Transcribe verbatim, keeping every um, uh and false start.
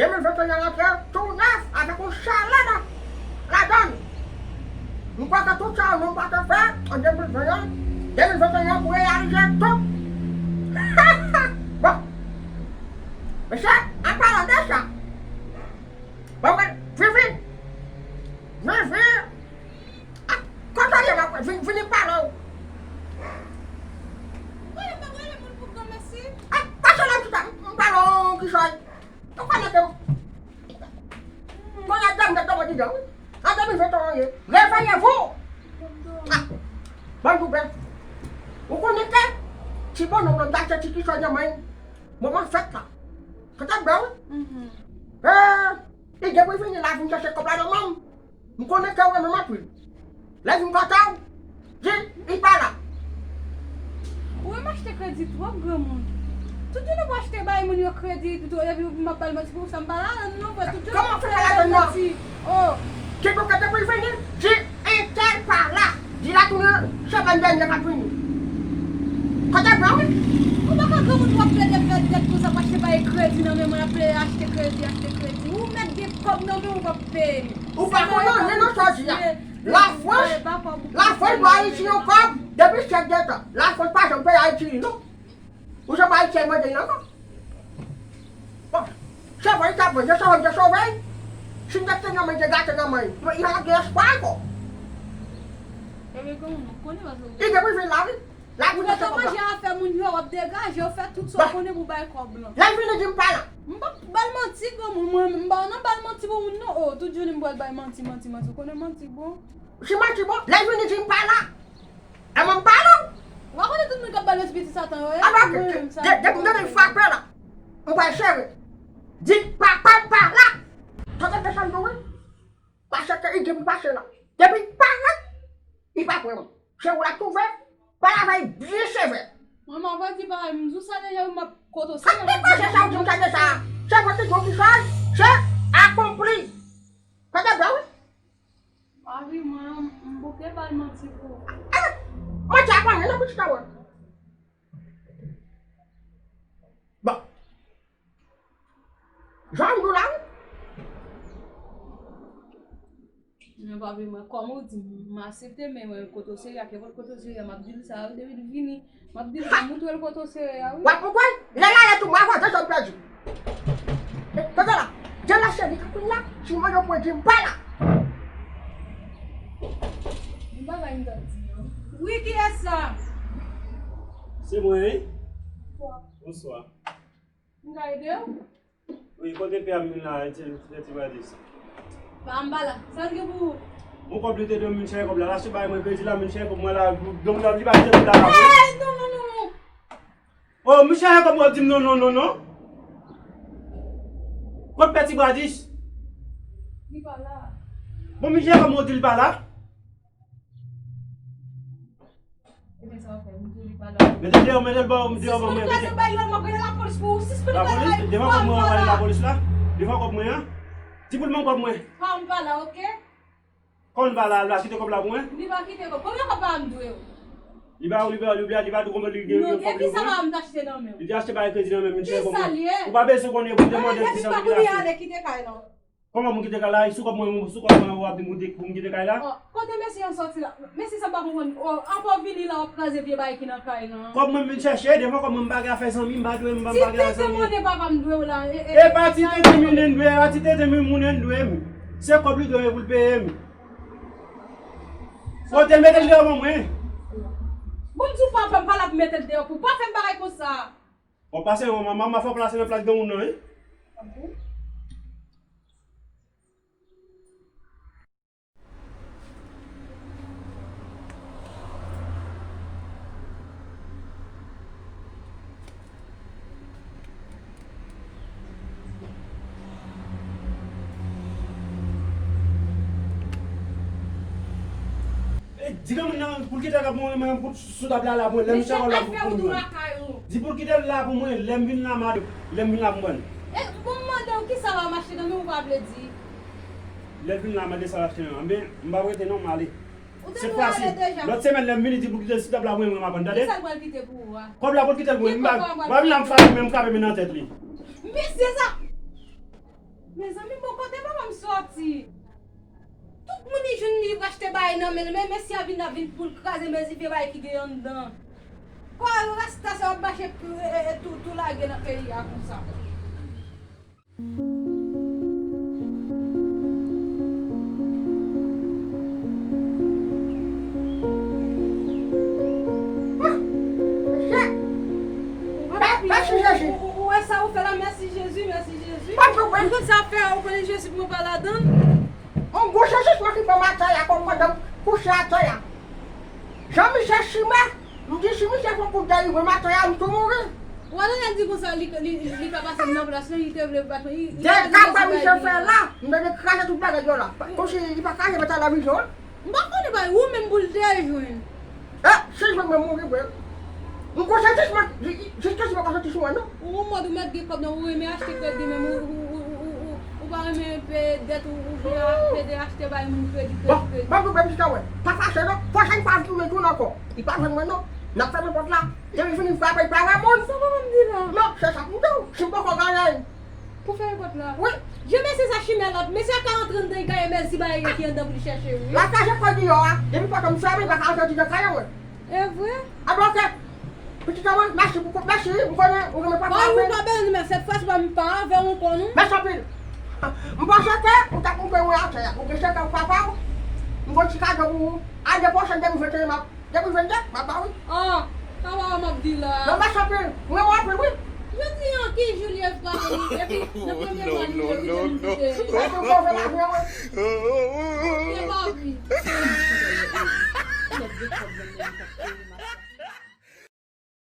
De mil venteyen an rantre tou nèf avèk yon chalè nan ladan l. M kwè ke tout sa yo nou pa te fè an de mil venteyen, de mil venteyen pou reyalize tou. Bon, mesye, an palan de sa, bon, mwen, Vivi, Vivi, ah, kote w ye, vin, vin pale w. Mwen, mwen, mwen, moun pou granmèsi. Ah, pase la, m chita, m pale w, kichòy. Ou konnen ke m, mwen, a dam de tòmò didan, wi. An de mil venteyen, réveillez-vous! Ah, bann doubè. Ou konnen ke ti bonòm nan gache ti kichòy nan men moman fèt la. Kote blan, wi. Eh, li gen pou vini la, vin chèche kòb la nan men m. M konnen ke w renmen m anpil. Lè vin kote w, di, li pa la. Ou renmen achte kredi twòp, granmoun. Tout jounen pou achte bay moun yo kredi, tout, epi m ap ba l manti pou sa, m pa la, non, frè, tout jounen pou achte bay manti. Oh. Ki pou kote pou vini, di, entèl pa la. Di la tounen, se bann dènye k ap vini. Kote blan, wi. Ou pa ka granmoun w ap plede fè dèt konsa pou achte bay kredi nan men mwen, ap plede achte kredi, achte kredi. Ou mèt gen kòb nan men w, ou p ap peye. Ou pa konn anyen nan sa w di a. Lafrans, Lafrans ba Ayiti yon kòb depi syèk de tan. Lafrans pa janm peye Ayiti, non. Ou janm Ayiti mande l ankò. Bon, se vre, li t ap vre. Yo sove, yo sove. Si m te te nan men, te gate nan men. Li pa gen espwa ankò. Li depi vin la, wi. Ou gentan manje afè moun yo, w ap degaje, w fè tout sa w konnen pou bay kòb lan. Lè l vini di m pa la. M p ap ba l manti, granmoun, mwen, m pa nan ba l manti pou moun, non. Oh, tout jounen m pral bay manti, manti, manti. Ou konnen manti bon. Si manti bon, lè l vini di m pa la. E mwen m pa la. Ou pa konnen tout moun k ap ba l manti piti Satan yo ye? Depi m tande l frape la, m pral sere. Di papa m pa la. Tande desann nou, wi. Paske li gen pou pase la. Depi l parèt, li pa kwè mwen. Se ou l ap twouve, pale avè l byen sevè. Mwen m ap di pa, m di w sa deja, wi, m ap kote w. Sa ki koze sa ou di m tande sa? Se vre ki gon ki fè l, se akonpli. Tande byen, wi. Papi, mwen, m bouke ba l manti pou ou. Manti a pa anyen, non, pitit mwen. Bon. Jan m di w la, wi. Men papi, mwen, kòm ou di, m aksepte, men mwen, kote w serye, ak nenpòt kote w serye, m ap di l sa, depi l vini, m ap di l, m ap montre l kote w serye a, wi. W ap montre l? Lè l ale tou, mwen, avan, de zòn pèdi. Tande la, de la cheri, kapin la, si mwen, yo pran di m pa la. Yon bagay m t ap di yo. Wi, kiyès sa? Se mwen, wi. Bonswa. Bonswa. M ka ede w? Wi, kote pè a m vin la, e ti, e ti badis. Pa m pa la. Sa l gen pou ou? Bon, kòb li te dwe m vin chèche kòb la. L achte bay mwen kredi la, m vin chèche kòb mwen la. Donk, la, li pa kite kòb la la. Hey, non, non, non, non. Oh, m chèche kòb mwen, w di m non, non, non, non. Kot pè ti badis? Li pa la. Bon, m chèche kòb mwen, w di li pa la. Ebyen, sa w ap fè, m di w li pa la. Mete l deyò, mete l bò, m deyò, ban mwen, mete. Sispann kraze bay lòt, m ap rele lapolis pou ou. Sispann kraze bay lòt. Lapolis? Devan kòb mwen, w ap rele lapolis la? Devan kòb mwen an? Di pou l ban m kòb mwen. Pa m pa la, oke? Kòman l pa la, la kite kòb la pou mwen? Li pa kite kòb. Konbyen kòb pa m dwe w? Li ba ou, li ba ou, li ba, li ba tou konbyen li gen, li gen kòb li pou mwen? Non, gen kisa pa m t achte nan men w? Li te achte bagay kredi nan men m, m chèche kòb mwen. Kisa l ye? Ou pa bezwen konnen pou demann kisa ki te achte. Depi kounye a, ale kite kay la. Kòman pou m kite kay la? Sou kòb mwen, sou kòb mwen, w ap di m pou m kite kay la? Oh, kote mesye an sòti la? Mesye sa m pa konprann. Oh, ankò w vini la, w ap kraze vye bagay ki nan kay lan. Kòb mwen m vin chèche, devan kòb mwen m pa gen afè zanmi, m pa dwe, m pa, m pa gen afè zanmi. Ti tenten monnen papa m dwe w la. E, e, e, e, pa ti tenten monnen m dwe, pa ti tenten monnen m dwe m. Se kòb li dwe m pou l peye m. Kote l mete l deyò ban mwen. Bon, m di w papa m pa la pou mete l deyò pou w pa fè m bagay konsa. W ap pase yon manman, m ap fè w plase nan plas granmoun nan, wi. E, di granmoun nan pou l kite kòb mwen, mwen, pou sou tab la, la, mwen, lè m chèche kòb la pou mwen. Di pou l kite l la pou mwen, lè m vin la, m a, lè m vin la pou mwen. E, bon, m mande w, kisa w ap achte nan men w, ou pa vle di? Lè l vin la, mande sa l achte nan men m. M p ap rete non, m ale. Se fasil. Lòt semèn, lè m vini, di pou l kite l sou tab la pou mwen, mwen, m ap pran, tande? Kisa l pral kite pou ou a? Kòb la pou l kite l pou mwen. M pa, m pa vin la, m fache, men m frape men nan tèt li. Mesye sa! Mezanmi, bon, kote papa m sòti? Tout moun li jwenn li pou achte bagay nan men l, men mesye a vin la vin pou l kraze mezi vye bagay ki gen anndan. Kwa rasta sa w ap mache tou, e, e, e, tou, tou lage nan peyi a konsa. Mèsi Jezi. Ou, ou, ou wè sa ou fè la, mèsi Jezi, mèsi Jezi. Ou konn sa fè, ou konnen Jezi pou mwen pa ladan l. On gwo sezisman ki pran m atè a, kòm pandan m kouche atè a. Jan misye chimè, m di si misye fè yon kout dèyè mwen atè a, m tou mouri. Ou wè lè l di konsa, li, li, li ka pase m nan plas lan, li te vle bat mwen. Li, li Dega pa misye fè la, m te kraze tout bagay yo la. Kòmsi li pa kraze mwen televizyon an. M pa konnen bay ou menm pou l te jwenn. E, si jwenn mwen mouri vre. M konsyans mwen, jiskaske mwen pa soti sou mwen non. Ou mòd ou mèt gen kòb nan, ou renmen achte kredi menm, ou, ou, ou, ou, ou, ou pa renmen peye dèt ou, ou vle a- pede achte bay moun kredi, kredi, Bon, kredi. Bon, bon, bon, jis wè. Pa fache non. Pwochèn fwa m tounen tounen ankò. Li pa jwenn mwen non. N ap fèmen pòt la. Depi fini frape, li pa wè moun. Sa papa m di la. Non, se sa m di w. Si m poko genyen. Pou fèmen pòt la. Wi. Je mesye sa chimè la. Mesye a ka antre anndan, li gaye mèzi bagay ki anndan pou li chèche, wi. La kaje kò deyò a. Depi pòt la m fèmen, li pa ka antre andidan kay la, mwen. E vre? A bloke. Pitit an mwen, mèsi pou, mèsi, m konnen ou renmen papa. Ba ou pa bezwen di mèsi, sèt fwa se pa m pa avè w ankò, non. Mèsi anpil. M panse ke ou t ap montre mwen atè a. Ou gen sèt an papa w. M gon ti kado pou ou. Ane pwochèn, de mil venteyen, m ap De mil vennde, m ap ba wi. Ah, sa papa m ap di la. Non, mèsi anpil. Mwen, mwen anpil, wi. Jodi a, ki jou li ye frape li? Epi, nan premye mwa li, epi de mil vennde. Epi, ou pwouve lavi an, wi. Ke papi.